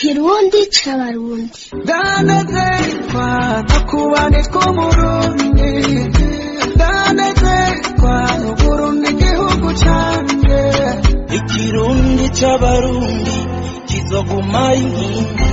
Ikirundi c'Abarundi. Ndanezerwa no kuba nitwa Umurundi, ndanezerwa n'Uburundi igihugu canje. Ikirundi c'Abarundi kizoguma inkingi,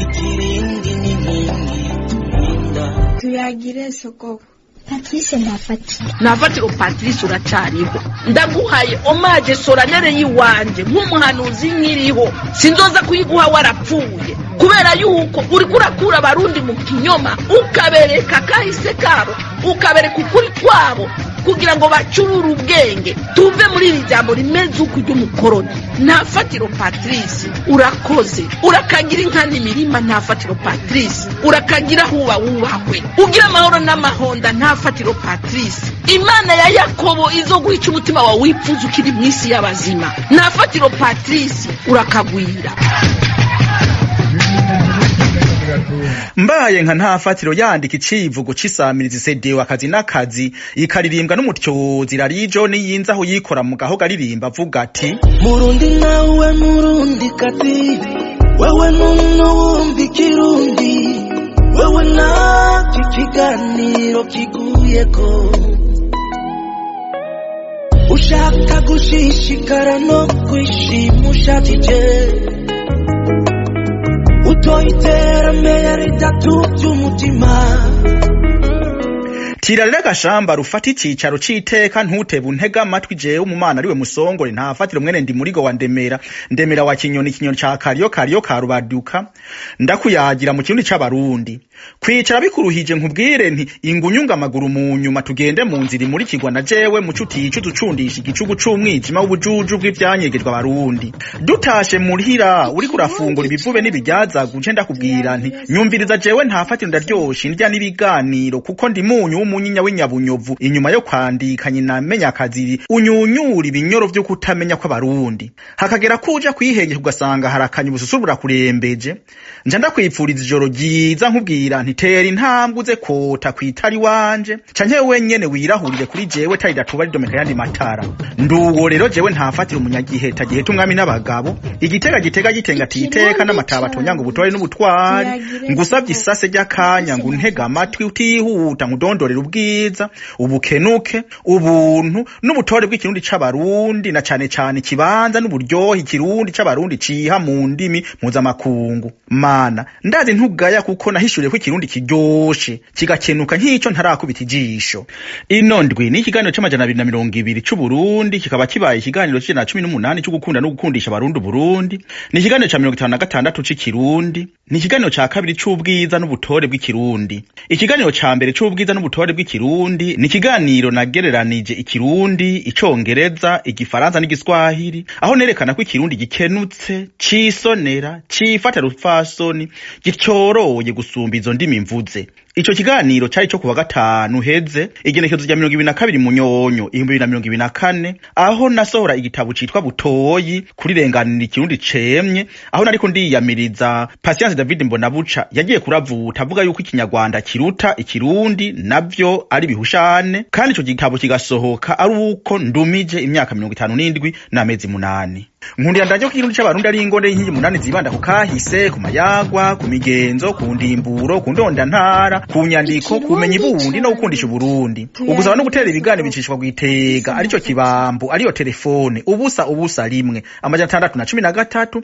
ikirindi n'inkingi turinda. Tuyagire sogoko. Patrice Ntafatira. Nafatiro Patrice, uracariho. Ndaguhaye hommage solennel yiwanje nk'umuhanuzi nkiriho. Sinzoza kuyiguha warapfuye, kubera yuko uriko urakura Abarundi mu kinyoma, ukabereka kahise kabo, ukabereka ukuri kwabo, kugira ngo bacurure ubwenge, tuve muri iri jambo rimeze uku ry'umukoroni. Ntafatiro Patrice, urakoze. Urakagira inka n'imirima. Ntafatiro Patrice, urakagira huba wubahwe, ugira amahoro n'amahonda. Ntafatiro Patrice, Imana ya Yakobo izo guhica umutima wawe wipfuza ukiri mu isi y'abazima. Ntafatiro Patrice, urakagwira. Mbaye nka Ntafatiro yandika icivugo c'isamirizi sedewe akazi n'akazi, ikaririmbwa n'umutyozi rarijo niyinza aho yikora mu gahogo aririmba avuga ati: Murundi nawe Murundi kazi, wewe muntu wumva Ikirundi, wewe nacyo ikiganiro kiguyeko, ushaka gushishikara no kwishima, ushakije utoye iterambere ritatu by'umutima. Tira rero agashamba rufata icicaro c'iteka, ntutebe untega amatwi. Jewe umumana ariwe musongore Ntafatiro mwene ndi murigo wa Ndemera, Ndemera wa Kinyoni, Kinyoni ca Kariyo, Kariyo ka Rubaduka. Ndakuyagira mu Kirundi c'Abarundi. Kwicara bikuruhije, nkubwire nti ingunyunga amaguru mu nyuma, tugende mu nzira imurikirwa na jewe muco uticuza ucundisha igicugu c'umwijima w'ubujuju bw'ivyanyegejwe Abarundi. Dutashe muhira, uriko urafungura ibivube n'ibiryazagu, nce ndakubwira nti nyumviriza jewe Ntafatiro, ndaryoshe indya n'ibiganiro, kuko ndi munyu w'umunyinya w'inyabunyovu. Inyuma yo kwandika nyina menya akaziri unyunyura ibinyoro vyo kutamenya kw'Abarundi, hakagera kuja kwihengeka ugasanga harakanye ubususu burakurembeje. Nja ndakwipfuriza ijoro ryiza, nkubwira nti tera intambwe uze kota kwitari wanje, canke wenyene wirahurire kuri jewe tari datuba ridomeka yandi matara. Nduwo rero jewe Ntafatira, umunyagiheta giheta umwami n'abagabo, igitega gitega gitenga titeka n'amataba atonyanga ubutwari n'ubutwari. Ngusavye isase ry'akanya ngo untege amatwi utihuta, nkudondorera ubwiza, ubukenuke, ubuntu n'ubutore bw'Ikirundi c'Abarundi, na cane cane ikibanza n'uburyohe Ikirundi c'Abarundi ciha mu ndimi mpuzamakungu. Mana ndazi ntugaya, kuko nahishuriye ko Ikirundi kiryoshe kigakenuka nk'ico ntarakubita ijisho. Ino ndwi ni ikiganiro c'220 c'Uburundi, kikaba kibaye ikiganiro c'118 co gukunda no gukundisha Abarundi Uburundi. Ni ikiganiro ca 56 c'Ikirundi, ni ikiganiro ca kabiri c'ubwiza n'ubutore bw'Ikirundi. Ikiganiro ca mbere c'ubwiza n'ubutore bw'Ikirundi ni ikiganiro nagereranije Ikirundi, Icongereza, Igifaransa n'Igiswahili, aho nerekana ko Ikirundi gikenutse, cisonera, cifata rupfasoni, gicoroye gusumba izo ndimi mvuze. Ico kiganiro cari co kuwa gatanu heze, igenekerezo rya 22 Munyonyo 2024, aho nasohora igitabo citwa Butoyi kurirenganira Ikirundi cemye, aho nariko ndiyamiriza Patience David Mbonabuca yagiye kuravuta avuga yuko Ikinyarwanda kiruta Ikirundi, navyo ari bihushane. Kandi ico gitabo kigasohoka ari uko ndumije imyaka 57 n'amezi 8. Nkundira ndaje ko Ikirundi c'Abarundi ari ingonde y'inkingi munani zibanda ku kahise, ku mayagwa, ku migenzo, ku ndimburo, ku ndondantara, ku nyandiko, kumenya ibundi no gukundisha Uburundi. Ugusaba no gutera ibiganiro bicishwa kwitega arico kibambo, ariyo telefone 0 0 1 613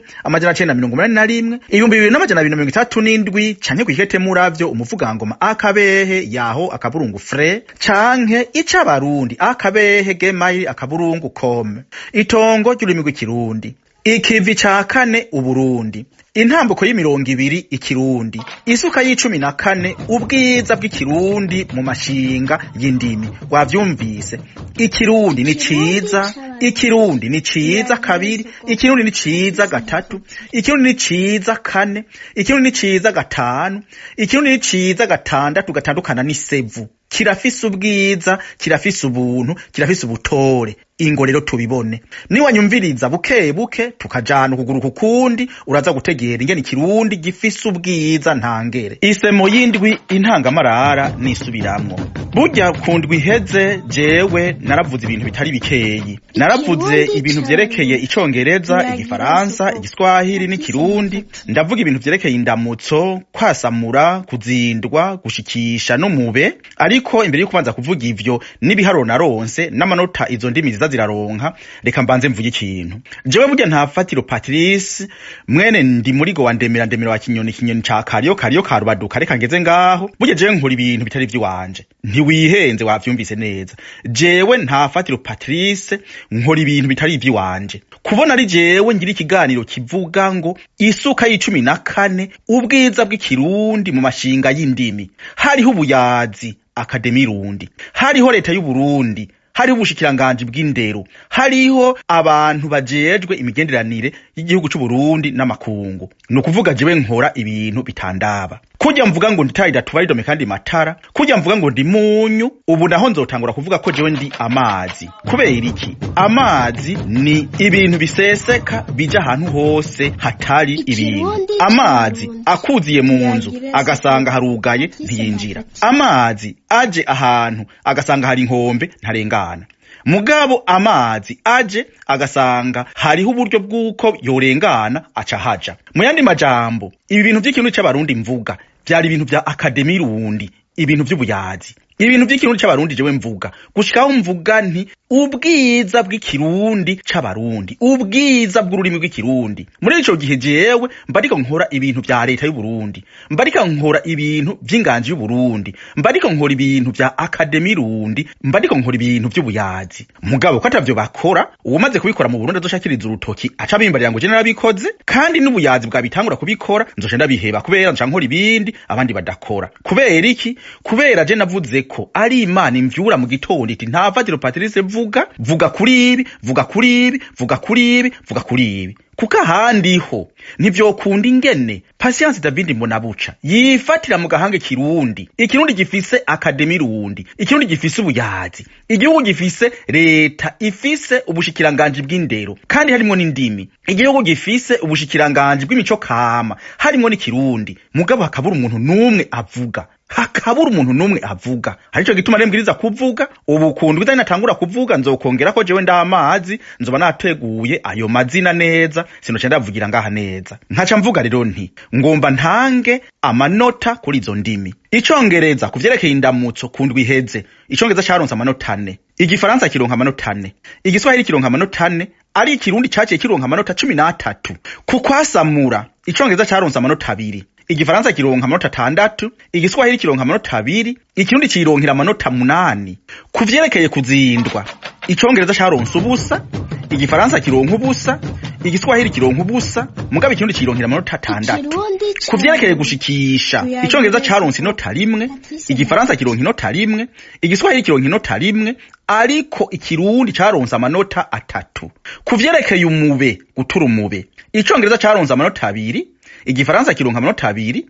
981 2237, canke kwikete muravyo umuvugangoma akabehe yaho akaburungu fre, canke icabarundi akabehe gmail akaburungu com. Itongo ry'ururimi rw'Ikirundi, ikivi ca kane Uburundi, intambuko y'imirongo ibiri Ikirundi, isuka y'14, ubwiza bw'Ikirundi mu mashinga y'indimi. Wavyumvise, Ikirundi ni ciza, Ikirundi ni ciza kabiri, Ikirundi ni ciza gatatu, Ikirundi ni ciza kane, Ikirundi ni ciza gatanu, Ikirundi ni ciza gatandatu, gatandukana n'isevu. Kirafise ubwiza, kirafise ubuntu, kirafise ubutore. Ingo rero tubibone. Niwanyumviriza buke buke tukajana ukuguru kukundi, uraza gutegera ingene ikirundi gifise ubwiza ntangere. Isemo y'indwi, intangamarara nisubiramwo. Burya ku ndwi iheze jewe naravuze ibintu bitari bikeyi. Naravuze Ikirundi ibintu cane. vyerekeye icongereza, Biragira igifaransa, isuku. igiswahili n'ikirundi. Ndavuga ibintu vyerekeye indamutso, kwasamura, kuzindwa, gushikisha n'umube. Ariko imbere yo kubanza kuvuga ivyo n'ibiharuro naronse n'amanota izo ndimi ziza ziraronka, reka mbanze mvuge ikintu. Jewe burya nta fatiro Patrice mwene ndi murigo wa Ndemera, Ndemera wa Kinyoni, Kinyoni ca Kariyo, Kariyo ka Rubaduka, reka ngeze ngaho. Burya jewe nkora ibintu bitari ivy'iwanje. Ntiwihenze, wavyumvise neza. Jewe nta fatiro Patrice nkora ibintu bitari ivy'iwanje. Kubona ari jewe ngira ikiganiro kivuga ngo isuka y'14, ubwiza bw'ikirundi mu mashinga y'indimi. Hariho ubuyazi Akademi Rundi, hariho leta y'u Burundi, hariho ubushikiranganji bw'indero, hariho abantu bajejwe imigenderanire y'igihugu c'u Burundi n'amakungu. Ni ukuvuga jewe nkora ibintu bitandaba. Kurya mvuga ngo nditaye datuba ridome kandi matara, kurya mvuga ngo ndi munyu, ubu naho nzotangura kuvuga ko jewe ndi amazi. Kubera iki? Amazi ni ibintu biseseka bija ahantu hose hatari ibintu. Ikirundi Amazi c'Abarundi. akuziye mu nzu Biragira agasanga isuku. harugaye ntiyinjira. Amazi aje ahantu agasanga hari inkombe ntarengana. Mugabo amazi aje agasanga hariho uburyo bw'uko yorengana aca haja. Mu yandi majambo, ibi bintu vy'ikirundi c'abarundi mvuga vyari ibintu vya Akademi Rundi, ibintu vy'ubuyazi, ibintu vy'ikirundi c'abarundi jewe mvuga gushikaho mvuga nti ubwiza bw'ikirundi c'abarundi, ubwiza bw'ururimi rw'ikirundi. Muri ico gihe jewe mbariko nkora ibintu vya leta y'u Burundi, mbariko nkora ibintu vy'inganji y'u Burundi, mbariko nkora ibintu vya Akademi Rundi, mbariko nkora ibintu vy'ubuyazi. Mugabo ko atavyo bakora, uwumaze kubikora mu Burundi azoshakiriza urutoki aca bimbarira ngo je narabikoze, kandi n'ubuyazi bwabitangura kubikora nzoca ndabiheba, kubera nca nkora ibindi abandi badakora. Kubera iki? Kubera je navuze ko ari Imana imvyura mu gitondo iti nta fatiro Patrice, vuga, vuga kuri ibi, vuga kuri ibi, vuga kuri ibi, vuga kuri ibi. Kuko ahandi ho ntivyokunda ingene Patience David Mbonabuca yifatira mu gahanga ikirundi, ikirundi gifise Akademi Rundi, ikirundi gifise ubuyazi, igihugu gifise leta ifise ubushikiranganji bw'indero kandi harimwo n'indimi, igihugu gifise ubushikiranganji bw'imico kama harimwo n'ikirundi, mugabo hakabura umuntu n'umwe avuga, hakabura umuntu n'umwe avuga. Harico gituma rero mbwiriza kuvuga ubu kundwi izari natangura kuvuga, nzokongera ko jewe ndamazi nzoba nateguye ayo mazina neza, sinoca ndavugira ngaha neza. Nkaca mvuga rero nti ngomba ntange amanota kuri izo ndimi. Icongereza ku vyerekeye indamutso ku ndwi iheze, icongereza caronse amanota 4, igifaransa kironka amanota 4, igiswahili kironka amanota 4, ari ikirundi caciye kironka amanota 13. Ku kwasamura, icongereza caronse amanota 2, igifaransa kironka amanota 6, igiswahili kironka amanota 2, ikirundi cironkera amanota 8. Ku vyerekeye kuzindwa, icongereza caronse ubusa, igifaransa kironka ubusa, igiswahili kironka ubusa, mugabo ikirundi cironkera amanota 6. Ikirundi Ku vyerekeye c'Abarundi. gushikisha, Biragira icongereza isuku. caronse inota 1, Patrice igifaransa kironka inota 1, igiswahili kironka inota 1, ariko ikirundi caronse amanota 3. Ku vyerekeye umube, gutura umube, icongereza caronse amanota 2, igifaransa kironka amanota 2,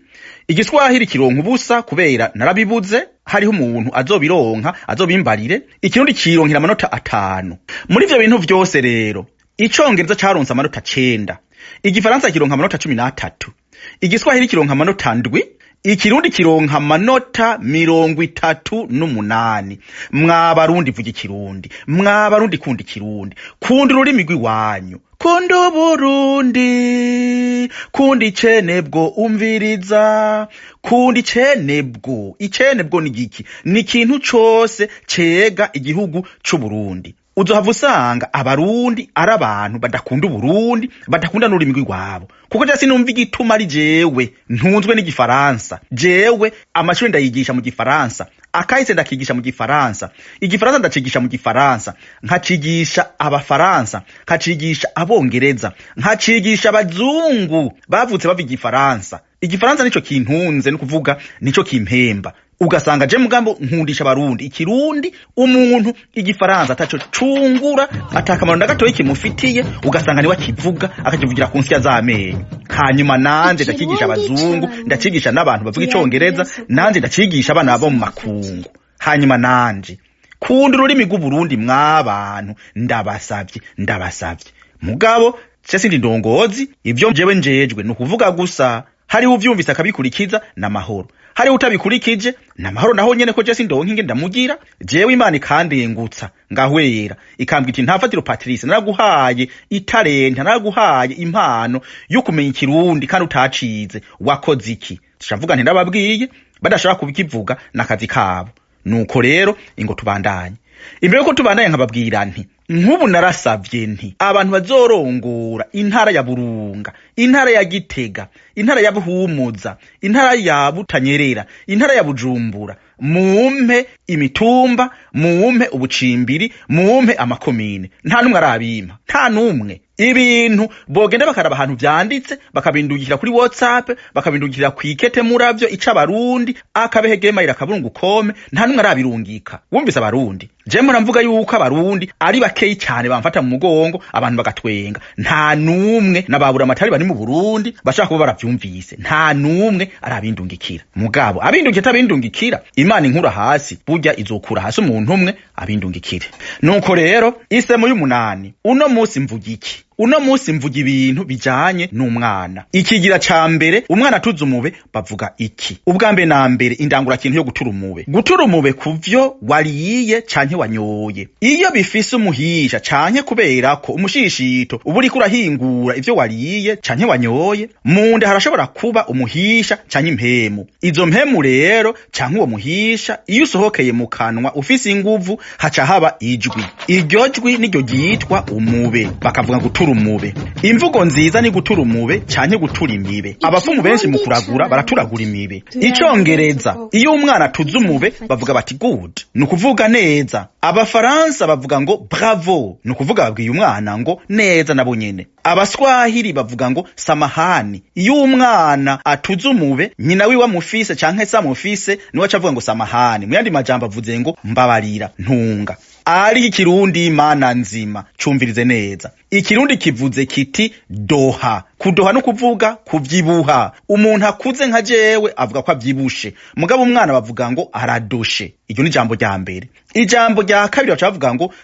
igiswahili kironka ubusa kubera narabibuze, hariho umuntu azobironka azobimbarire, ikirundi cironkera amanota 5. Muri ivyo bintu vyose rero, icongereza caronse amanota 9, igifaransa kironka amanota 13, igiswahili kironka amanota 7, ikirundi kironka amanota 38. Mwabarundi vuga ikirundi, mwabarundi kunda ikirundi, kunda ururimi rw'iwanyu, kunda Uburundi, kunda icenebwo, umviriza, kunda icenebwo. Icenebwo ni igiki? Ni ikintu cose cega igihugu c'Uburundi. Uzohava usanga abarundi ari abantu badakunda Uburundi, badakunda n'ururimi rw'iwabo. Kuko je sinumva igituma ari jewe ntunzwe n'igifaransa. Jewe amashuri ndayigisha mu gifaransa, akahise ndakigisha mu gifaransa, igifaransa ndacigisha mu gifaransa, nkacigisha abafaransa, nkacigisha abongereza, nkacigisha abazungu bavutse bava igifaransa. Igifaransa nico kintunze, no kuvuga nico kimpemba. Ugasanga je mugambo nkundisha abarundi ikirundi, umuntu igifaransa ataco cungura, atakamaro na gatoyi kimufitiye, ugasanga niwe akivuga akakivugira ku nsya z'amenyo. Hanyuma nanje ndakigisha Ikirundi abazungu, c'Abarundi. ndacigisha n'abantu bavuga Biragira icongereza, isuku. nanje ndacigisha abana bo mu makungu. Hanyuma nanje kunda ururimi rw'Uburundi mwabantu, ndabasavye, ndabasavye. Mugabo se sindi ndongozi, ivyo jewe njejwe ni ukuvuga gusa. Hariho uvyumvise akabikurikiza n'amahoro, hariho utabikurikije n'amahoro naho nyene, ko je sindonka inge ndamugira. Jewe Imana ikandengutsa ngahwera, ikambwira iti: "Ntafatiro Patrice, naraguhaye italenta, naraguhaye impano yo kumenya Ikirundi kandi utacize, wakoze iki?" Tucavuga nti ndababwiye, badashobora kubikivuga n'akazi kabo. Nuko rero ingo tubandanye. Imbere yuko tubandanye, nkababwira nti nk'ubu narasavye nti abantu bazorongora intara ya Burunga, intara ya Gitega, intara ya Buhumuza, intara ya Butanyerera, intara ya Bujumbura, mumpe imitumba, mumpe ubucimbiri, mumpe amakomine. Nta n'umwe arabimpa, nta n'umwe. Ibintu bogenda bakaraba ahantu vyanditse, bakabindungikira kuri WhatsApp, bakabindungikira kwikete muravyo ica abarundi akabehegemayira akaburungu kome. Nta n'umwe arabirungika. Wumvise abarundi, je muramvuga yuko abarundi ari bakeyi cyane bamfata mu mugongo, abantu bagatwenga. Nta n'umwe nababura amatari bari mu Burundi bashaka kuba baravyumvise, nta n'umwe arabindungikira. Mugabo abindungikira atabindungikira, Imana inkura hasi, burya izokura hasi umuntu umwe abindungikire. Nuko rero isemo y'umunani, uno munsi mvuga iki? Uno munsi mvuga ibintu bijanye n'umwana. Ikigira ca mbere, umwana atuze umube bavuga iki? Ubwa mbere na mbere, indangura kintu yo gutura umube, gutura umube kuvyo wariye canke wanyoye, iyo bifise umuhisha canke kubera ko umushishito uba uriko urahingura ivyo wariye canke wanyoye, munda harashobora kuba umuhisha canke impemu. Izo mpemu rero canke uwo muhisha, iyo usohokeye mu kanwa ufise inguvu, haca haba ijwi. Iryo jwi niryo ryitwa umube, bakavuga gutura umube. Imvugo nziza ni gutura umube canke gutura imibe. Abapfumu benshi mu kuragura baraturagura imibe. Icongereza, iyo umwana atuze umube bavuga bati "good", ni ukuvuga neza. Abafaransa bavuga ngo "bravo", ni ukuvuga babwiye umwana ngo neza nabo nyene. Abaswahili bavuga ngo "samahani". Iyo umwana atuze umube, nyina wiwe amufise canke se amufise, niwe aca avuga ngo "samahani". Mu yandi majambo avuze ngo "mbabarira, ntunga". Ari Ikirundi, Mana nzima, cumvirize neza. Ikirundi kivuze kiti "doha". Kudoha no kuvuga kuvyibuha. Umuntu akuze nka jewe avuga ko avyibushe, mugabo umwana bavuga ngo aradoshe. Iryo ni ijambo rya mbere. Ijambo rya kabiri baca bavuga ngo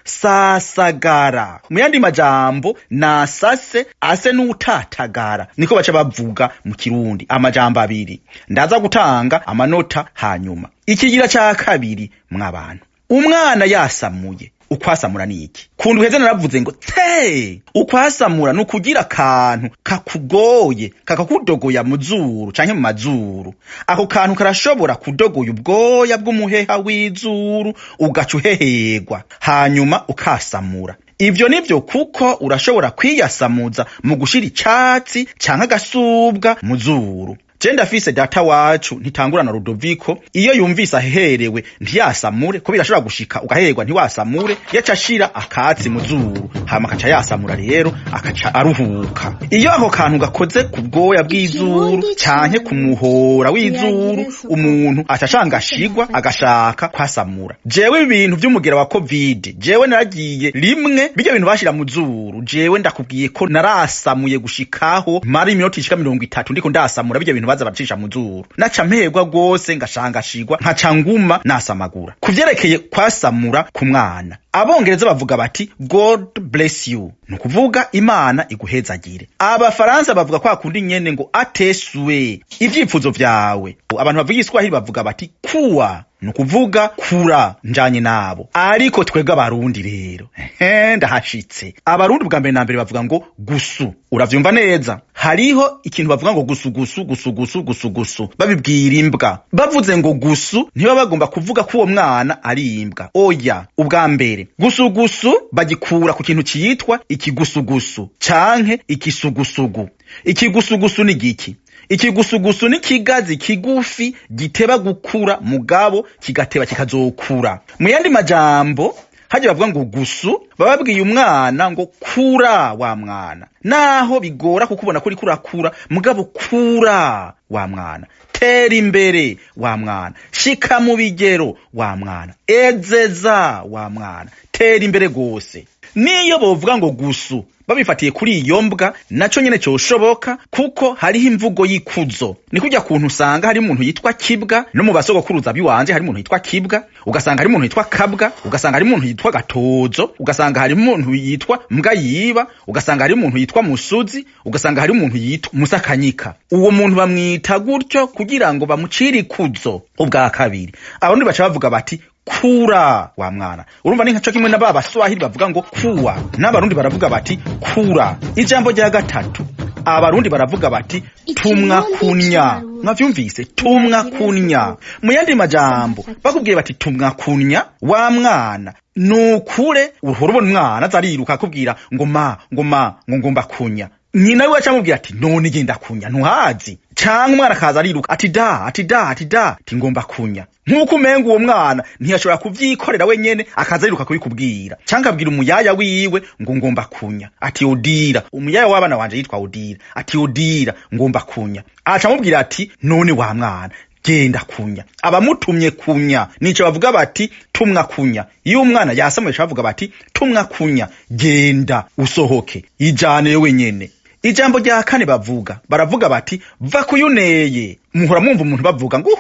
"sasagara". Mu yandi majambo nasase ase n'utatagara, niko baca bavuga mu Kirundi. Amajambo abiri ndaza gutanga amanota hanyuma. Ikigira ca kabiri, mwabantu, umwana yasamuye. Ukwasamura ni iki? Kundu heze naravuze ngo te ukwasamura ni ukugira akantu kakugoye, kakakudogoya mu zuru canke mu mazuru. Ako kantu karashobora kudogoya ubwoya bw'umuheha w'izuru, ugaca uheherwa, hanyuma ukasamura. Ivyo nivyo, kuko urashobora kwiyasamuza mu gushira icatsi canke agasubwa mu zuru. Je ndafise data wacu ntitangurana Rudoviko, iyo yumvise aherewe ntiyasamure, ko birashobora gushika ugaherwa ntiwasamure, yaca ashira akatsi mu zuru, hama akaca yasamura rero, akaca aruhuka. Iyo ako kantu gakoze ku bwoya bw'izuru canke ku muhora w'izuru, umuntu aca ashangashigwa agashaka kwasamura. Jewe ibintu vy'umugera wa Covid, jewe naragiye rimwe bijya bintu bashira mu zuru, jewe ndakubwiye ko narasamuye gushikaho mara iminota ishika 30 ndiko ndasamura bijya bintu baza baracisha mu zuru. Naca mperwa rwose, ngashangashigwa, nkaca nguma nasamagura. Kuvyerekeye kwasamura ku mwana, Abongereza bavuga bati "God bless you", ni ukuvuga Imana iguhezagire. Abafaransa bavuga kwa kundi nyene ngo "ateswe ivyifuzo vyawe". Abantu bavuga Igiswahili bavuga bati "kuwa", ni ukuvuga kura, njanye nabo. Ariko twebwe Abarundi rero, ehe, ndahashitse. Abarundi bwa mbere na mbere bavuga ngo "gusu". Uravyumva neza, hariho ikintu bavuga ngo "gusu gusu gusu gusu gusu gusu", babibwira imbwa. Bavuze ngo "gusu", ntiba bagomba kuvuga ko uwo mwana ari imbwa, oya. Ubwa mbere "gusu gusu" bagikura ku kintu citwa ikigusugusu canke ikisugusugu. Ikigusugusu ni giki? Ikigusugusu ni kigazi kigufi giteba gukura, mugabo kigateba kikazokura. Mu yandi majambo, hajya bavuga ngo "gusu", baba babwiye umwana ngo "kura wa mwana", naho bigora kukubona kuri kurakura, mugabo kura wa mwana, tera imbere wa mwana, shika mu bigero wa mwana, ezeza wa mwana, tera imbere gose. Niyo bovuga ngo gusu babifatiye kuri iyo mbwa, naco nyene coshoboka, kuko hariho imvugo y'ikuzo. Ni kujya kuntu usanga hari umuntu yitwa Kibwa, no mu basogokuruza biwanje hari umuntu yitwa Kibwa, ugasanga hari umuntu yitwa Kabwa, ugasanga hari umuntu yitwa Gatozo, ugasanga hari umuntu yitwa Mbwa yiba, ugasanga hari umuntu yitwa Musuzi, ugasanga hari umuntu yitwa Musakanyika. Uwo muntu bamwita gutyo kugira ngo bamucire ikuzo. Ubwa kabiri, abarundi baca bavuga bati kura wa mwana. Urumva ni nkaco kimwe na ba Baswahili bavuga ngo kuwa, n'abarundi baravuga bati kura. Ijambo rya gatatu, abarundi baravuga bati tumwa kunya. Mwavyumvise? Tumwa kunya. Mu yandi majambo bakubwiye bati tumwa kunya wa mwana, nukure uhora ubona umwana azariruka akubwira ngo ma, ngo ma, ngo ngomba kunya. Nyina wiwe acamubwira ati none genda kunya ntuhazi. Canke umwana akaza ariruka ati da, ati da, ati da, ati ngomba kunya. Nkuko umenga uwo mwana ntiyashobora kuvyikorera wenyene, akaza ariruka kubikubwira. Canke abwira umuyaya wiwe ngo ngomba kunya, ati Odira. Umuyaya w'abana wanje yitwa Odira, ati Odira ngomba kunya. Aca amubwira ati none wa mwana genda kunya. Abamutumye kunya nico bavuga bati tumwa kunya. Iyo umwana yasamuye bavuga bati tumwa kunya, genda usohoke ijane wenyene. Ijambo rya kane bavuga, baravuga bati va kuyuneye. Muhora mwumva umuntu bavuga ngo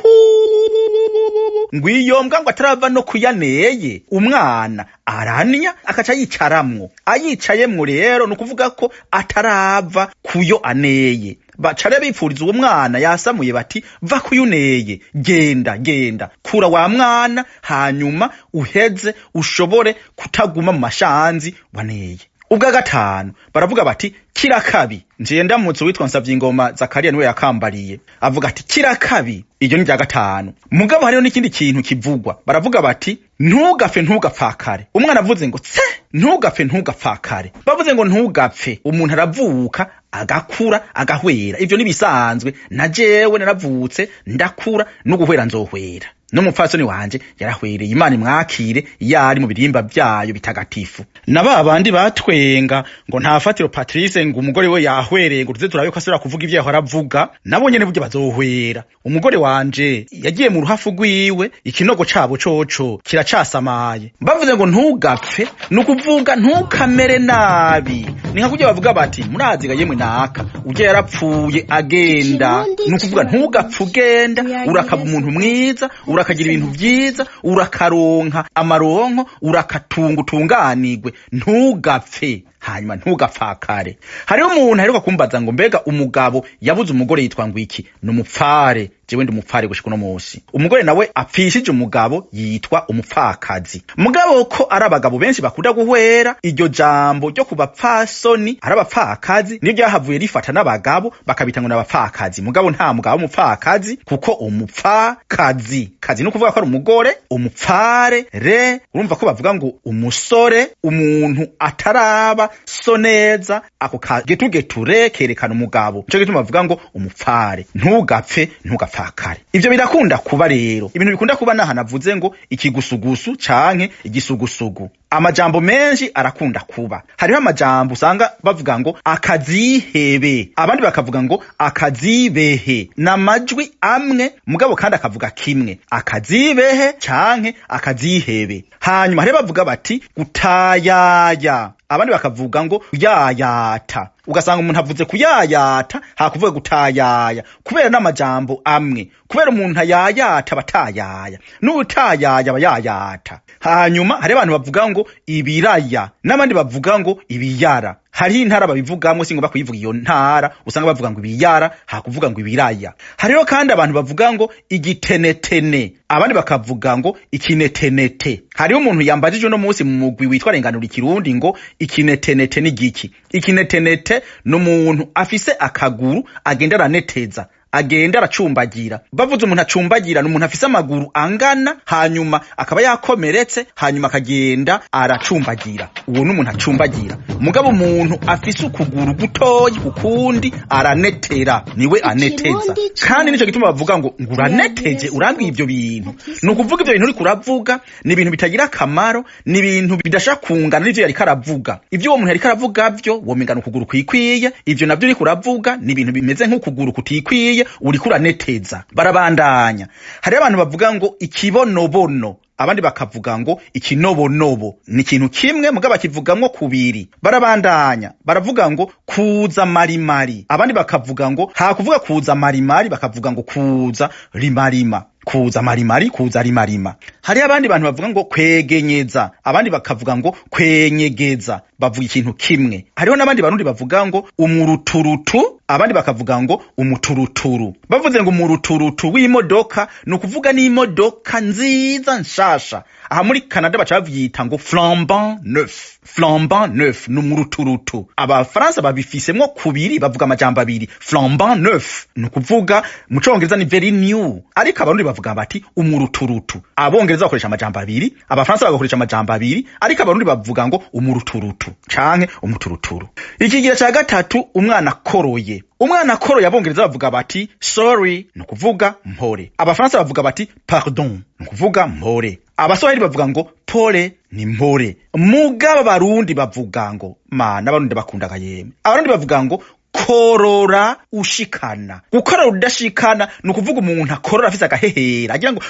ngwiyo mbwa ngo atarava no kuyaneye. Umwana aranya akaca yicaramwo, ayicayemwo rero ni ukuvuga ko atarava kuyo aneye. Baca bipfuriza uwo mwana yasamuye bati va kuyuneye, genda genda kura wa mwana, hanyuma uheze ushobore kutaguma mu mashanzi waneye. Ubwa gatanu baravuga bati kirakabi. Njiye ndamutse witwa Nsavyingoma Zakariya niwe yakambariye, avuga ati kirakabi. Iryo ni rya gatanu. Mugabo hariho n'ikindi kintu kivugwa, baravuga bati ntugapfe ntugapfakare. Umwana avuze ngo tse ntugapfe ntugapfakare, bavuze ngo ntugapfe, umuntu aravuka agakura agahwera. Ivyo nibisanzwe, na jewe naravutse ndakura, no guhwera nzohwera. N'umupfasoni wanje yarahwereye, Imana imwakire yari mu birimba vyayo bitagatifu. Na ba bandi batwenga ngo nta fatiro Patrice ngo umugore we yahwereye, ngo tuze turabe ko asubira kuvuga ivyo yahora avuga, nabo nyene burya bazohwera. Umugore wanje yagiye mu ruhafu rwiwe, ikinogo cabo coco kiracasamaye. Bavuze ngo ntugapfe, ni ukuvuga ntukamere nabi. Ni nka kurya bavuga bati muraziga yemwe naka urya yarapfuye agenda. Ni ukuvuga ntugapfe ugenda, urakaba umuntu mwiza, urakagira ibintu vyiza, urakaronka amaronko, urakatunga utunganirwe, ntugapfe hanyuma ntugapfakare. Hariho umuntu aheruka kumbaza ngo mbega umugabo yabuze umugore yitwa ngo iki? Ni umupfare. Jewe ndi umupfare gushika uno munsi. Umugore nawe apfishije umugabo yitwa umupfakazi. Mugabo ko ari abagabo benshi bakunda guhwera, iryo jambo ryo kubapfasoni ari abapfakazi niryo ryahavuye rifata n'abagabo bakabita ngo n'abapfakazi. Mugabo nta mugabo w'umupfakazi, kuko umupfakazi kazi ni ukuvuga ko ari umugore, umupfare re urumva ko bavuga ngo umusore, umuntu ataraba so neza, ako kagetugeture kerekana umugabo. Nico gituma bavuga ngo umupfare, ntugapfe ntugapfakare. Ivyo birakunda kuba rero, ibintu bikunda kuba naha navuze ngo ikigusugusu canke igisugusugu. Amajambo menshi arakunda kuba. Hariho amajambo usanga bavuga ngo akazihebe, abandi bakavuga ngo akazibehe. N'amajwi amwe mugabo kandi akavuga kimwe, akazibehe canke akazihebe. Hanyuma hariho bavuga bati gutayaya, abandi bakavuga ngo kuyayata. Ugasanga umuntu avuze kuyayata hakuvuga gutayaya, kubera n'amajambo amwe. Kubera umuntu ayayata batayaya, n'utayaya bayayata. Hanyuma hari abantu bavuga ngo ibiraya, n'abandi bavuga ngo ibiyara. Hariho intara babivugamwo, singomba kuyivuga iyo ntara, usanga bavuga ngo ibiyara hakuvuga ngo ibiraya. Hariho kandi abantu bavuga ngo igitenetene, abandi bakavuga ngo ikinetenete. Hariho umuntu yambajije uno munsi mu mugwi witwa Renganura Ikirundi ngo ikinetenete ni giki? Ikinetenete ni umuntu afise akaguru agenda araneteza, agenda aracumbagira. Bavuze umuntu acumbagira ni umuntu afise amaguru angana, hanyuma akaba yakomeretse, hanyuma akagenda aracumbagira. Uwo ni umuntu acumbagira. Mugabo umuntu afise ukuguru gutoyi ukundi aranetera, niwe aneteza. Kandi nico gituma bavuga ngo nguraneteje, urambwiye ivyo bintu. Ni ukuvuga ivyo bintu uriko uravuga ni ibintu bitagira akamaro, ni ibintu bidashaka kungana n'ivyo yariko aravuga. Ivyo uwo muntu yariko aravuga vyo womengana ukuguru kwikwiye, ivyo navyo uriko uravuga ni ibintu bimeze nk'ukuguru kutikwiye, uriko uraneteza. Barabandanya. Hariho abantu bavuga ngo ikibonobono, Abandi bakavuga ngo ikinobonobo. Ni ikintu kimwe mugabo bakivugamwo kubiri. Barabandanya baravuga ngo kuza marimari. Abandi bakavuga ngo hakuvuga kuza marimari, bakavuga ngo kuza rimarima. Kuza marimari, kuza rimarima. Hari abandi bantu bavuga ngo kwegenyeza, abandi bakavuga ngo kwenyegeza, bavuga ikintu kimwe. Hariho n'abandi barundi bavuga ngo umuruturutu, abandi bakavuga ngo umuturuturu. Bavuze ngo umuruturutu w'imodoka, ni ukuvuga n'imodoka nziza nshasha. Aha muri Canada baca bavyita ngo flambant neuf. Flambant neuf ni umuruturutu. Abafaransa babifisemwo kubiri, bavuga amajambo abiri. Flambant neuf ni ukuvuga mu congereza ni very new, ariko abarundi bavuga bati umuruturutu. Abongereza bakoresha amajambo abiri, abafaransa bagakoresha amajambo abiri, ariko abarundi bavuga ngo umuruturutu canke umuturuturu. Ikigira ca gatatu, umwana akoroye. Umwana akoroye, abongereza bavuga bati sorry, ni ukuvuga mpore. Abafaransa bavuga bati pardon, ni ukuvuga mpore. Abaswahili bavuga ngo pole, ni mpore. Mugabo abarundi bavuga ngo mana, abarundi bakundaga yemwe. Abarundi bavuga ngo korora ushikana. Gukorora udashikana ni ukuvuga umuntu akorora afise agahehera, agira ngo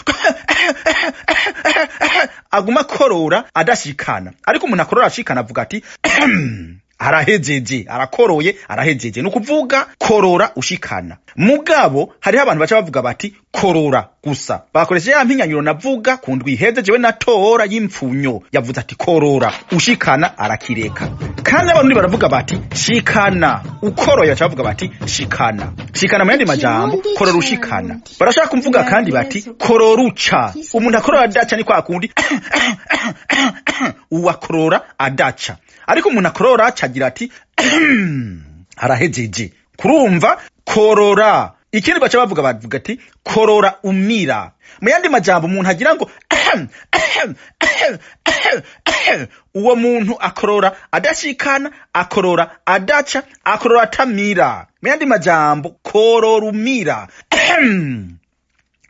aguma akorora adashikana. Ariko umuntu akorora ashikana avuga ati arahejeje, arakoroye, arahejeje. Ni ukuvuga korora ushikana. Mugabo hariho abantu baca bavuga bati korora gusa, bakoresheje ya mpinyanyuro navuga ku ndwi iheze jewe natora y'imfunyo, yavuze ati korora ushikana, arakireka. Kandi abarundi baravuga bati shikana, ukoroye baca bavuga bati shikana. Shikana mu yandi majambo korora ushikana. Barashaka kumvuga kandi bati korora uca. Umuntu akorora adaca ni kwa kundi uwakorora adaca, ariko umuntu akorora aca agira ati arahejeje. Kurumva korora. Ikindi baca bavuga ati korora umira. Mu yandi majambo umuntu agira ngo uwo muntu akorora adashikana, akorora adaca, akorora atamira. Mu yandi majambo korora umira.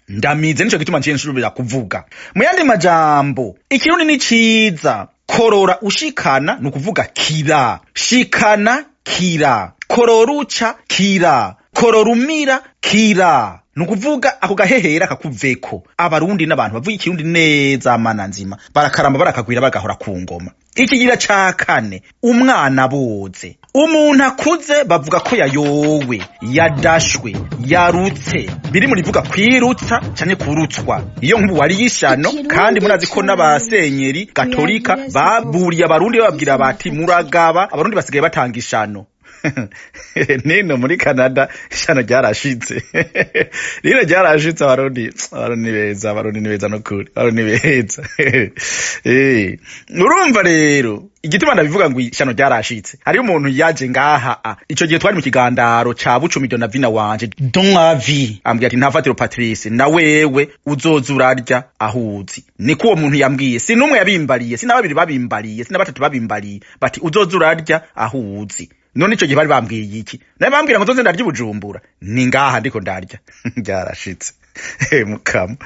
Ndamize, nico gituma nciye nsubira kuvuga. Mu yandi majambo ikirundi ni ciza. Korora ushikana ni ukuvuga kira, shikana kira, korora uca kira, korora umira kira. Ni ukuvuga ako gahehera kakuveko. Abarundi n'abantu bavuga ikirundi neza mana nzima, barakaramba barakagwira bagahora ku ngoma. Ikigira ca kane, umwana boze. Umuntu akuze bavuga ko yayowe, yadashwe, yarutse. Biri muri vuga kwirutsa canke kurutswa. Iyo nkubu wari yishano, kandi murazi ko n'abasenyeri katolika baburiye abarundi bababwira bati muragaba, abarundi basigaye batanga ishano. Nino muri Canada ishano ryarashitse. Rino ryarashitse. Abarundi, abarundi beza, abarundi ni beza nukuri, abarundi ni beza. Urumva rero igituma ndabivuga ngo ishano ryarashitse, hariyo umuntu yaje ngaha ico gihe twari mu kigandaro ca Bucumi Donavina wanje Don Avi, ambwira ati ntafatiro Patrice, na wewe uzoza urarya ahuzi. Niko uwo muntu yambwiye, si numwe yabimbariye, si na babiri babimbariye, si na batatu babimbariye, bati uzoza urarya ahuzi. None ico gihe bari bambwiye iki? Naye bambwira ngo nzoze ndarya Bujumbura. Ni ngaha ndiko ndarya. Ryarashitse. Mukama.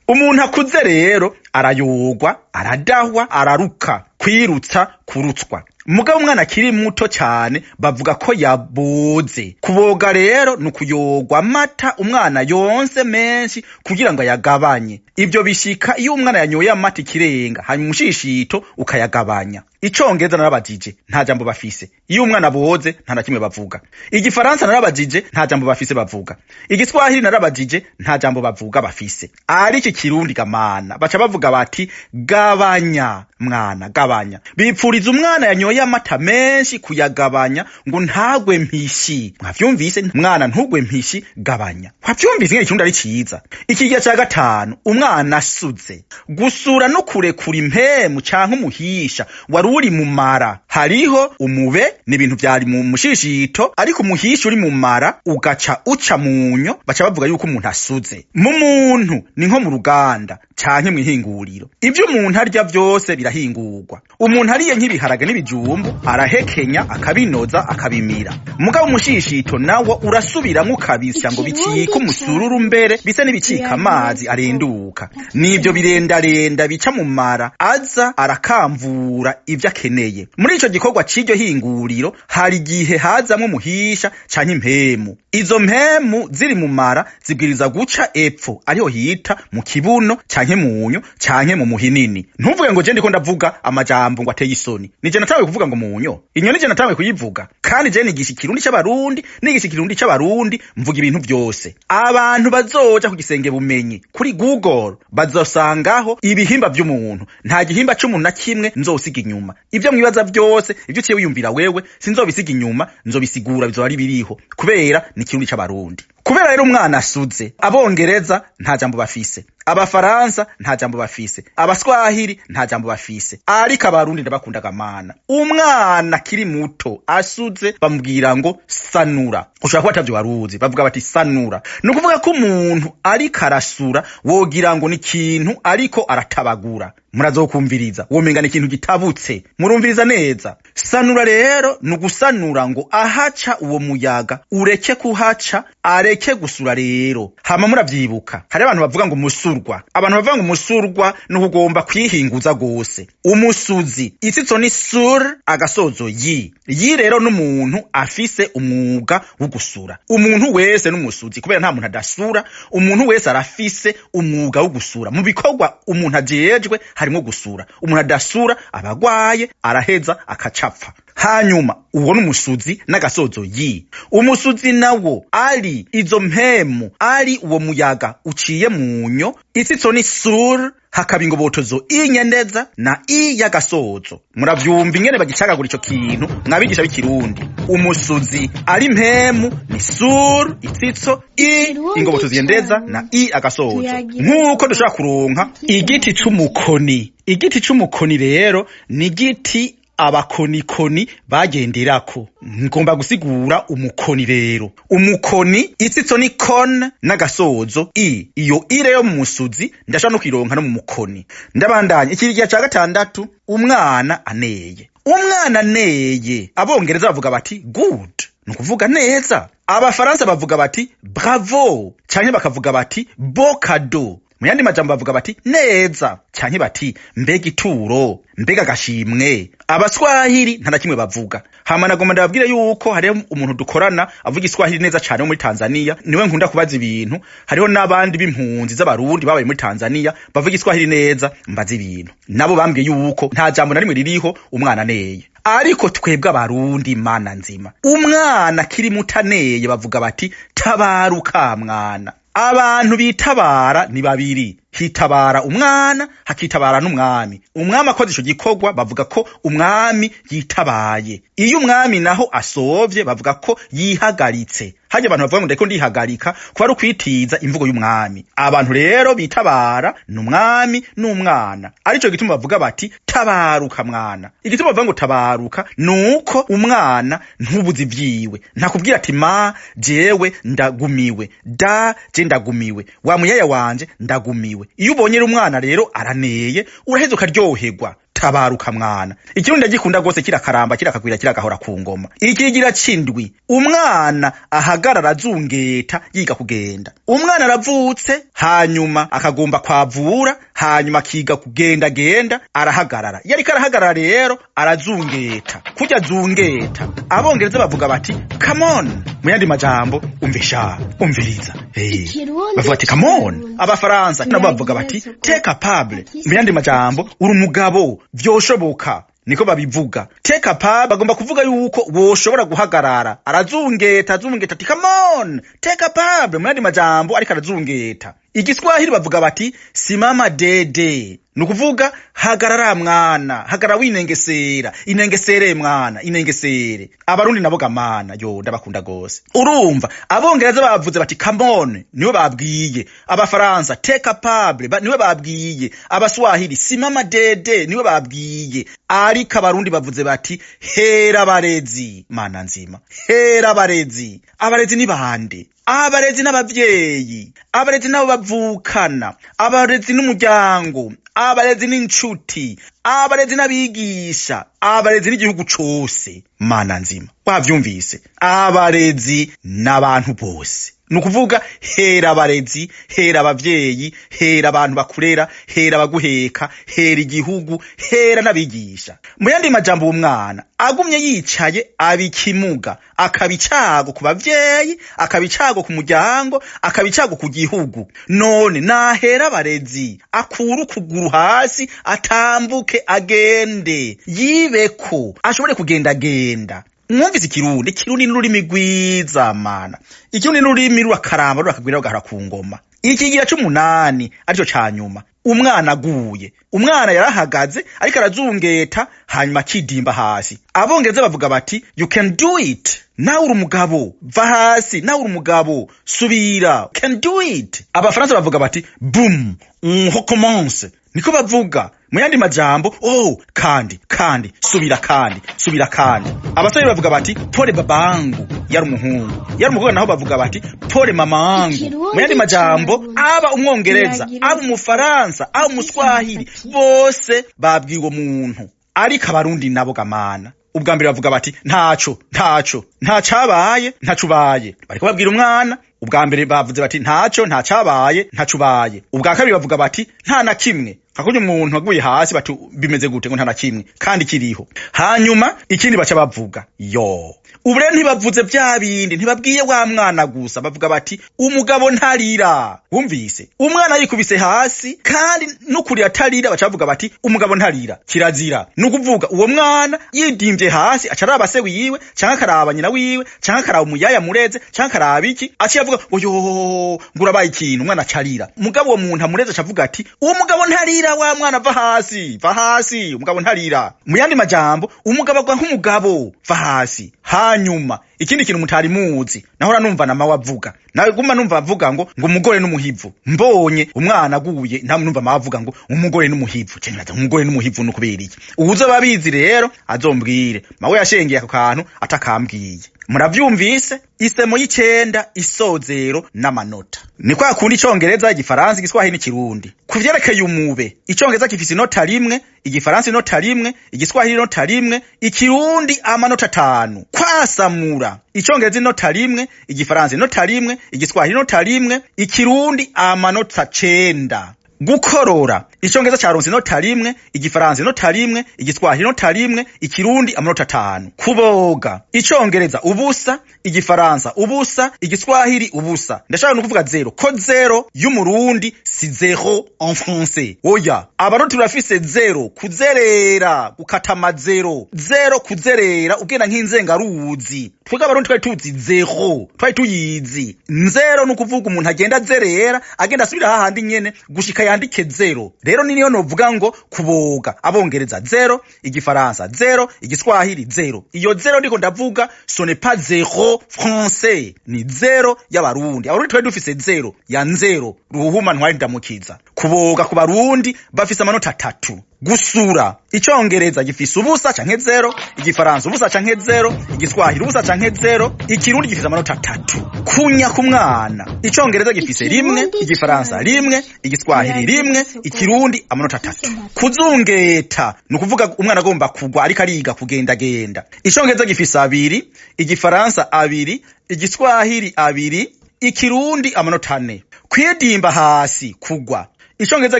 Umuntu akuze rero arayogwa, aradahwa, araruka, kwirutsa, kurutswa. Mugabo umwana akiri muto cyane bavuga ko yaboze. Kuboga rero ni ukuyogwa amata umwana yonse menshi kugira ngo ayagabanye. Ibyo bishika iyo umwana yanyoye amata ikirenga, hanyuma umushishito ukayagabanya. Icongereza narabajije, nta jambo bafise. Iyo umwana boze nta na kimwe bavuga. Igifaransa narabajije, nta jambo bafise bavuga. Igiswahili narabajije, nta jambo bavuga bafise. Ariko ikirundi gamana baca bavuga bati gabanya mwana, gabanya. Bipfuriza umwana yanyoye amata menshi kuyagabanya ngo ntagwe mpishi. Mwavyumvise? Mwana ntugwe mpishi, gabanya. Mwavyumvise ngene ikirundi ari ciza. Ikigira ca gatanu, umwana asuze. Gusura no kurekura impemu canke umuhisha wari uri mu mara. Hariho umube, ni ibintu vyari mu mushishito, ariko umuhisha uri mu mara ugaca uca munyo, baca bavuga yuko umuntu asuze. Mu muntu ni nko mu ruganda canke mw'ihinguriro. Ivyo umuntu arya vyose birahingurwa. Umuntu ariye nk'ibiharage n'ibijumbu arahekenya, akabinoza, akabimira. Mugabo umushishito nawo urasubiramwo ukabisya ngo bicike umusururu mbere bisa n'ibicika amazi arenduka. Nivyo birendarenda bica mu mara, aza arakamvura ivyo akeneye. Muri ico ico gikorwa c'iryo hinguriro hari igihe hazamwo umuhisha canke impemu. Izo mpemu ziri mu mara zibwiriza guca epfo, ariho hita mu kibuno canke munyo canke mu muhinini. Ntuvuge ngo je ndiko ndavuga amajambo ngo ateye isoni. Nije natanguye kuvuga ngo munyo, inyo nije natanguye kuyivuga. Kandi je nigisha ikirundi c'abarundi, nigisha ikirundi c'abarundi, mvuga ibintu vyose. Abantu bazoja ku gisenge bumenyi kuri Google bazosangaho ibihimba vy'umuntu. Nta gihimba c'umuntu na kimwe nzosiga inyuma. Ivyo mwibaza vyose, ivyo uciye wiyumvira wewe, sinzobisiga inyuma, nzobisigura, bizoba ari biriho, kubera ni ikirundi c'abarundi. Kubera rero umwana asuze, abongereza nta jambo bafise, abafaransa nta jambo bafise, abaswahili nta jambo bafise, ariko abarundi ndabakundaga mana. Umwana akiri muto asuze bamubwira ngo sanura. Ushobora kuba atavyo waruzi, bavuga bati sanura. Ni ukuvuga ko umuntu ariko arasura wogira ngo ni ikintu ariko aratabagura. Murazokumviriza womenga ni ikintu gitabutse, murumviriza neza. Sanura rero ni ugusanura ngo ahaca uwo muyaga ureke kuhaca, areke gusura rero. Hama muravyibuka hari abantu bavuga ngo musurwa. Abantu bavuga ngo musurwa ni ukugomba kwihinguza gose. Umusuzi isitso ni sur agasozo yi. Yi rero n'umuntu afise umwuga wo gusura. Umuntu wese n'umusuzi, kubera nta muntu adasura. Umuntu wese arafise umwuga wo gusura. Mu bikorwa umuntu ajejwe harimwo gusura. Umuntu adasura abagwaye, araheza akacapfa. Hanyuma uwo n'umusuzi n'agasozo yi. Umusuzi nawo ari izo mpemu, ari uwo muyaga uciye munyo, isitso ni sur, hakaba ingobotozo inyendeza na i y'agasozo. Muravyumva ingene bagicagagura ico kintu mwabigisha b'ikirundi. Umusuzi ari mpemu ni sur itsitso i ingobotozo yendeza na i agasozo. Nk'uko dushobora kuronka igiti c'umukoni. Igiti c'umukoni rero ni igiti abakonikoni bagenderako. Ngomba gusigura umukoni rero. Umukoni itsitso ni kon n'agasozo i. Iyo i rero mu musuzi ndashobora no kwironka no mu mukoni. Ndabandanya ikiriya ca gatandatu, umwana aneye. Umwana aneye, abongereza bavuga bati good, ni ukuvuga neza. Abafaransa bavuga bati bravo, canke bakavuga bati beau cadeau. Mu yandi majambo bavuga bati neza, canke bati mbega ituro, mbega agashimwe. Abaswahili nta na kimwe bavuga. Hama nagomba ndababwire yuko hariho umuntu dukorana avuga iswahili neza cane wo muri Tanzania, niwe nkunda kubaza ibintu. Hariho n'abandi b'impunzi z'abarundi babaye muri Tanzania bavuga iswahili neza, mbaza ibintu. Nabo bambwiye yuko nta jambo na rimwe ririho umwana aneye. Ariko twebwe abarundi, mana nzima, umwana akiri muto aneye bavuga bati tabaruka mwana. Abantu bitabara ni babiri, hitabara umwana hakitabara n'umwami. Umwami akoze ico gikorwa bavuga ko umwami yitabaye. Iyo umwami naho asovye bavuga ko yihagaritse. Harya abantu bavuga ngo ndiko ndihagarika, kuba ari ukwitiza imvugo y'umwami. Abantu rero bitabara ni umwami n'umwana. Arico gituma bavuga bati tabaruka mwana. Igituma bavuga ngo tabaruka nuko umwana ntubuzi vyiwe. Ntakubwira ati ma jewe ndagumiwe, da je ndagumiwe, wa muyaya wanje ndagumiwe. Iyo ubonye umwana rero araneye uraheza ukaryoherwa. Tabaruka mwana. Ikirundi ndagikunda gose, kirakaramba, kirakagwira, kiragahora ku ngoma. Ikigira cindwi, umwana ahagarara azungeta yiga kugenda. Umwana aravutse hanyuma akagomba kwavura, hanyuma akiga kugenda genda, arahagarara. Iyo ariko arahagarara rero arazungeta. Kurya azungeta, abongereza bavuga bati come on. Mu yandi majambo umvisha, umviriza. Hey. Bavuga ati come on. Abafaransa nabo bavuga bati t'es capable. Mu yandi majambo uri umugabo, vyoshoboka. Niko babivuga. T'es capable bagomba kuvuga yuko woshobora guhagarara. Arazungeta, azungeta ati come on, t'es capable. Mu yandi majambo ariko arazungeta. Igiswahili bavuga bati simama dede. Nukuvuga hagarara mwana, hagarara winengesera, inengesere mwana, inengesere. Abarundi nabo gamana, yo ndabakunda gose. Urumva abongereza bavuze bati come on, niwe babwiye. Abafaransa t'es capable, niwe babwiye. Abaswahili simama dede, niwe babwiye. Ariko abarundi bavuze bati hera barezi, mana nzima. Hera barezi. Abarezi ni bande? Abarezi n'abavyeyi, abarezi nabo bavukana, abarezi n'umuryango, abarezi n'incuti, abarezi n'abigisha, abarezi n'igihugu cose. Mana nzima, wavyumvise? Abarezi n'abantu bose. Ni ukuvuga hera abarezi, hera abavyeyi, hera abantu bakurera, hera abaguheka, hera igihugu, hera n'abigisha. Mu yandi majambo, uwo mwana agumye yicaye aba ikimuga, akaba icago ku bavyeyi, akaba icago ku muryango, akaba icago ku gihugu. None nahera abarezi, akure ukuguru hasi, atambuke agende, yibeko, ashobore kugendagenda. Mwumvise ikirundi? Ikirundi n'ururimi rwiza mana. Ikirundi n'ururimi rurakaramba, rurakagwira, rugahora ku ngoma. Ikigira c'umunani arico ca nyuma, umwana aguye, umwana yarahagaze ariko arazungeta, hanyuma akidimba hasi. Abongereza bavuga bati "You can do it", nawe uri umugabo, va hasi, nawe uri umugabo, subira, can do it. Abafaransa bavuga bati "Boum, on recommence", niko bavuga. Mu yandi majambo, oh, kandi kandi subira, kandi subira. Kandi abasore bavuga bati "Pole babangu", yari umuhungu, yari umukobwa naho bavuga bati "Pole mamangu". Mu yandi majambo, aba umwongereza, aba umufaransa, aba umuswahili, bose babwiye uwo muntu. Ariko abarundi nabo gamana, ubwa mbere bavuga bati "Ntaco, ntaco, ntacabaye, ntacubaye". Bariko babwira umwana, ubwa mbere bavuze bati "Ntaco, ntacabaye, ntacubaye". Ubwa kabiri bavuga bati "Nta na kimwe", hakurya umuntu aguye hasi bati "Bimeze gute?" Ngo "Nta na kimwe", kandi kiriho. Hanyuma ikindi baca bavuga yo, ubu rero ntibavuze vya bindi, ntibabwiye wa mwana gusa, bavuga bati "Umugabo ntarira". Wumvise umwana yikubise hasi kandi n'ukuri atarira, baca bavuga bati "Umugabo ntarira", kirazira. Ni ukuvuga uwo mwana yidimvye hasi aca araba se wiwe, canke akaraba nyina wiwe, canke akaraba umuyaya mureze, canke akaraba iki, aciye avuga ngo "Yo", ngo "Urabaye ikintu", umwana acarira. Mugabo uwo muntu amureze aca avuga ati "Uwo mugabo ntarira, wa mwana va hasi, va hasi, umugabo ntarira". Mu yandi majambo, umugabo agwa nk'umugabo, va hasi. Hanyuma ikindi kintu mutari muzi, nahora numva na mawe avuga, nawe guma numva avuga ngo umugore n'umuhivu. Mbonye umwana aguye, nta numva mawe avuga ngo "Umugore n'umuhivu". Je nibaza, umugore n'umuhivu ni ukubera iki? Uwuzoba abizi rero azombwire. Mawe yashengeye ako kantu atakambwiye. Muravyumvise? Isemo y'icenda, isozero n'amanota. Ni kwa kundi: icongereza, igifaransa, igiswahili n'ikirundi. Ku vyerekeye umube, icongereza gifise inota 1, igifaransa inota 1, igiswahili inota 1, ikirundi amanota 5. Kwasamura, icongereza inota 1, igifaransa inota 1, igiswahili inota 1, ikirundi amanota 9. Gukorora, icongereza caronse inota 1, igifaransa inota 1, igiswahili inota 1, ikirundi amanota 5. Kuboga, icongereza ubusa, igifaransa ubusa, igiswahili ubusa. Ndashaka no kuvuga zéro, ko zéro y'umurundi si zéro en français. Oya, abarundi turafise zéro, kuzerera, gukata amazero, zéro, kuzerera ugenda nk'inzengaruzi. Twebwe abarundi twari tuzi zéro, twari tuyizi nzero. Ni ukuvuga umuntu agenda azerera, agenda asubira hahandi nyene gushika yandike zéro. Rero ni niyo novuga ngo kuboga, abongereza zéro, igifaransa zéro, igiswahili zéro. Iyo zéro ndiko ndavuga, ce n'est pas zéro français, ni zéro y'abarundi. Abarundi twari dufise zéro ya nzero ruhuma ntwari ndamukiza. Kuboga ku barundi bafise amanota 3. Gusura, icongereza gifise ubusa canke zéro, igifaransa ubusa canke zéro, igiswahili ubusa canke zéro, ikirundi gifise amanota 3. Kunya ku mwana, icongereza gifise 1, Ikirundi igifaransa canje. 1, igiswahili 1, ikirundi amanota 3. Kuzungeta, ni ukuvuga umwana agomba kugwa ariko ariga kugendagenda, icongereza gifise 2, igifaransa 2, igiswahili 2, ikirundi amanota 4. Kwidimba hasi, kugwa, icongereza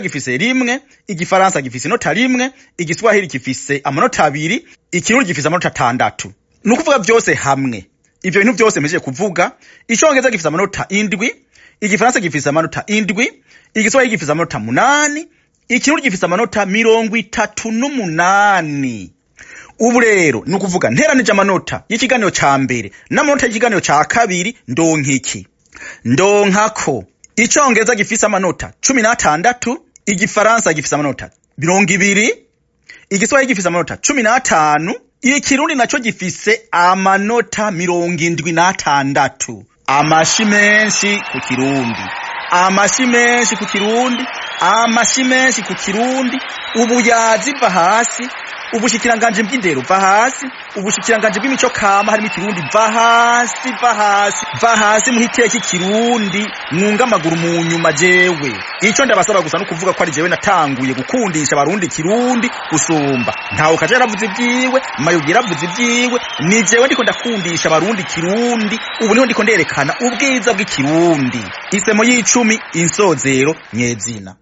gifise 1, igifaransa gifise inota 1, igiswahili gifise amanota 2, ikirundi gifise amanota 6. Ni ukuvuga vyose hamwe, ivyo bintu vyose mpejeje kuvuga, icongereza gifise amanota 7, igifaransa gifise amanota 7, igiswahili gifise amanota 8, ikirundi gifise amanota 38. Ubu rero ni ukuvuga nteranije amanota y'ikiganiro ca mbere n'amanota y'ikiganiro ca kabiri, ndonka iki? Ndonka ko icongereza gifise amanota 16, igifaransa gifise amanota 20, igiswahili gifise amanota 15, ikirundi naco gifise amanota 76. Amashi menshi ku kirundi, amashi menshi ku kirundi, amashi menshi ku kirundi. Ubu yaziva hasi. Ubushikiranganje bw'indero va hasi, ubushikiranganje bw'imico kama harimo ikirundi va hasi, va hasi, va hasi, muhiteke ikirundi mwunga amaguru mu nyuma. Jewe ico ndabasaba gusa no kuvuga ko ari jewe natanguye gukundisha abarundi ikirundi gusumba. Ntawe kaje yaravuze ibyiwe, Mayugi yaravuze ibyiwe, ni jewe ndiko ndakundisha abarundi ikirundi. Ubu niho ndiko nderekana ubwiza bw'ikirundi. Isemo y'icumi, insozero nyezina.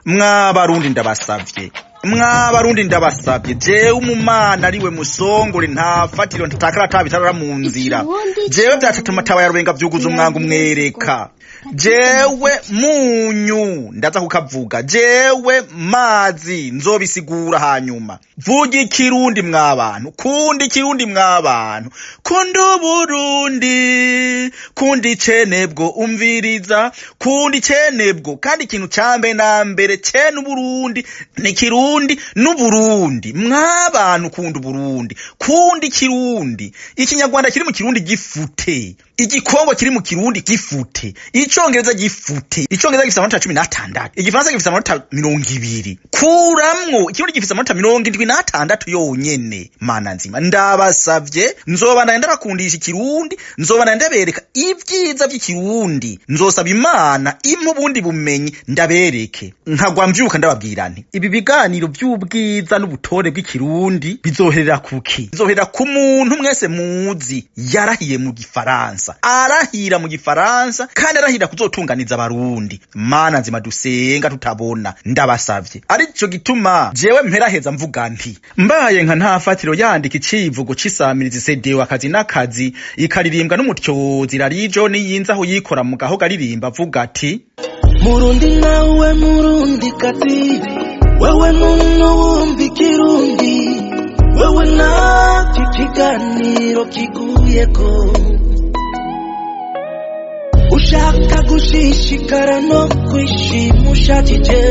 Mwabarundi ndabasavye, mwabarundi ndabasavye, jewe umumana ariwe musongore nta fatiro ntatakara tabitarara mu nzira. Ikirundi Jewe vyatatu mataba ya Rubenga vyuguza umwanga umwereka. Jewe munyu ndaza kukavuga, jewe mazi nzobisigura hanyuma. Vuga ikirundi mwabantu, kunda ikirundi mwabantu, kunda Uburundi, kunda icenebwo, umviriza, kunda icenebwo. Kandi ikintu ca mbere na mbere cene Uburundi ni kirundi n'Uburundi. Mwabantu, kunda Uburundi, kunda ikirundi. Ikinyarwanda kiri mu kirundi gifute, igikongo kiri mu kirundi gifute, icongereza gifute. Icongereza gifise amanota 16, igifaransa gifise amanota 20. Kuramwo ikirundi gifise amanota 76 yonyene. Mana nzima, ndabasavye, nzobandanya ndabakundisha ikirundi, nzobandanya ndabereka ibyiza by'ikirundi. Nzosaba Imana impa ubundi bumenyi ndabereke. Nkagwa mvyuka ndababwira nti ibi biganiro by'ubwiza n'ubutore bw'ikirundi bizoherera kuki? Bizoherera ku muntu mwese muzi yarahiye mu gifaransa, arahira mu gifaransa kandi arahira kuzotunganiza abarundi. Mana nzima dusenga tutabona, ndabasavye. Arico gituma jewe mperaheza mvuga nti mbaye nka nta fatiro yandika icivugo c'isamirizi sedewe akazi n'akazi, ikaririmbwa n'umutyozi rarijo niyinza aho yikora mu gahogo aririmba avuga ati: Murundi nawe murundi kazi, wewe muntu wumva ikirundi, wewe nacyo ikiganiro kiguyeko, ushaka gushishikara no kwishima ushakije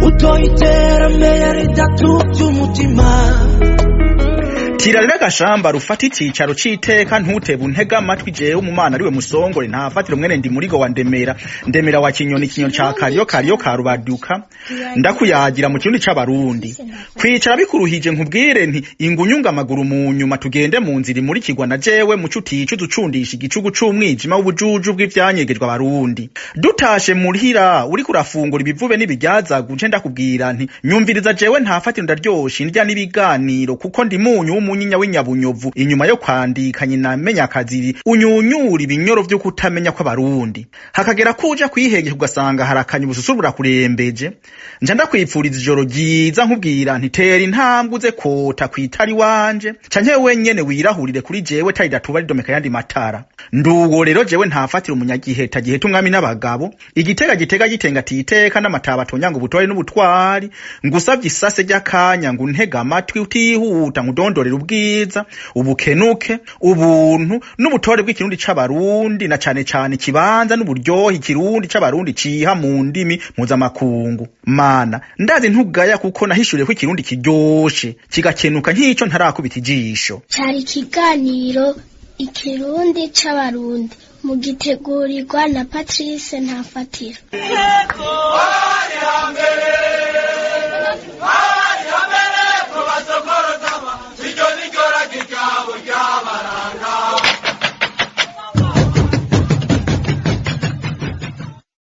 utoye iterambere ritatu by'umutima. Tira rero agashamba rufata icicaro c'iteka, ntutebe untega amatwi jewe umumana ariwe musongore nta fatiro mwene ndi murigo wa Ndemera, Ndemera wa Kinyoni, Kinyoni ca Kariyo, Kariyo ka Rubaduka. Ndakuyagira mu kirundi c'abarundi. Kwicara bikuruhije, nkubwire nti ingunyunga amaguru mu nyuma, tugende mu nzira imurikirwa na jewe muco uticuza ucundisha igicugu c'umwijima w'ubujuju bw'ivyanyegejwe abarundi. Dutashe muhira uriko urafungura ibivube n'ibiryazagu, nce ndakubwira nti nyumviriza jewe nta fatiro, ndaryoshe indya n'ibiganiro kuko ndi munyu w'umunyinya w'inyabunyovu. Inyuma yo kwandika nyina menya akaziri unyunyura ibinyoro vyo kutamenya kw'abarundi, hakagera kuja kwihengeka ugasanga harakanye ubususu burakurembeje. Nja ndakwipfuriza ijoro ryiza, nkubwira nti tera intambwe uze kota kwitari wanje, canke wenyene wirahurire kuri jewe tari datuba ridomeka yandi matara. Nduwo rero jewe ntafatira umunyagiheta giheta umwami n'abagabo igitega gitega gitenga titeka n'amataba atonyanga ubutwari n'ubutwari. Ngusavye isase ry'akanya ngo untege amatwi utihuta, nkudondorere ubwiza, ubukenuke, ubuntu n'ubutore bw'ikirundi c'abarundi, na cane cane ikibanza n'uburyohe ikirundi c'abarundi ciha mu ndimi mpuzamakungu. Mana ndazi ntugaya kuko nahishuriye ko ikirundi kiryoshe kigakenuka nk'ico ntarakubita ijisho. Cari ikiganiro ikirundi c'abarundi mugitegurirwa na Patrice Ntafatiro. Hari hambere.